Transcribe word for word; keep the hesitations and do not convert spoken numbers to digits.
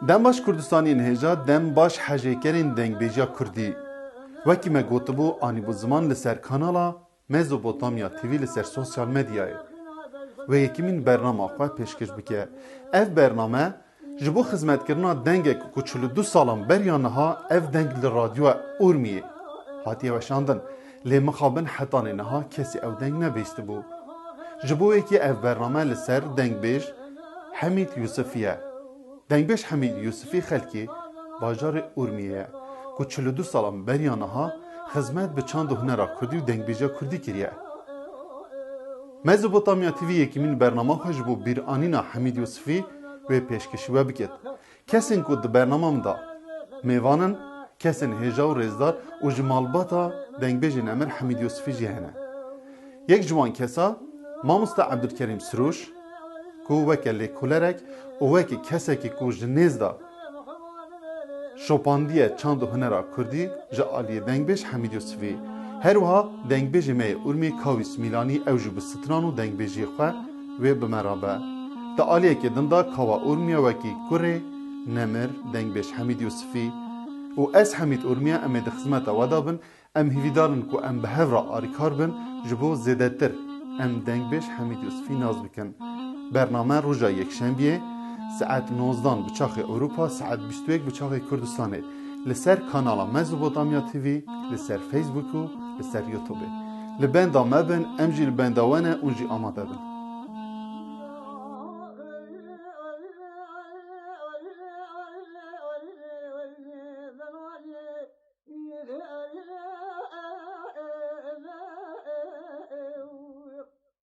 Dem baş Kurdistaniyên hêja, dem baş hejêkerên dengbêjiya Kurdî. Wekî me gotibû, anîbû ziman li ser kanala Mezopotamya T V li ser sosyal medyayê. Wê yekemîn bernama xwe pêşkêş bike. Ev bername ji bo xizmetkirina dengek ku çil û du salan beriya niha ev deng li radyoya Urmiyê hatiye weşandin. Lê mixabin hetanê niha kesî ew deng nebihîstibû. Ji bo yekê ev bername li ser dengbêj Hemîd Yûsifî ye. Dengbêj Hemîd Yûsifî xelkê bajarê Urmiyê ye, ku çil û du salan beriya niha xizmet bi çand û hunera kurdî û dengbêjiya kurdî kiriye. Mezopotamya T V yekemîn bernama xwe ji bo bîranîna Hemîd Yûsifî wê pêşkêşî we bikit. Kesên ku di bernama min de mêvan in, kesên hêja û rêzdar û ji malbata dengbêjê nemir Hemîd Yûsifî jî hene. Yek ji wan kesa, mamoste Ebdulkerîm Sirûş, ku weke lêkolerek û weke kesekî ku ji nêz de şopandiye çand û hunera kurdî ji aliyê dengbêj Hemîd Yûsifî. Her wiha dengbêjê me yê Urmiyê Kawîs Mîlanî ew jî bi stran û dengbêjiyê xwe wê bi me re be. Di aliyekê din de kawa Urmiye wekî kurê nemir dengbêj Hemîd Yûsifî û ez Hemîd Urmiye em ê di xizmeta we de bin. Em hîvîdar in ku em bi hev re alîkar bin, ji bo zêdetir em dengbêj Hemîd Yûsifî nas bikin. Bername roja yekşembiyê saet nozdan bi çaxê Ewropa, saet bîst û yek bi çaxê Kurdistanê li ser kanala Mezopotamya T V, li ser Facebook û li ser YouTubeê. Li benda me bin, em jî li benda we ne, hûn jî amade bin.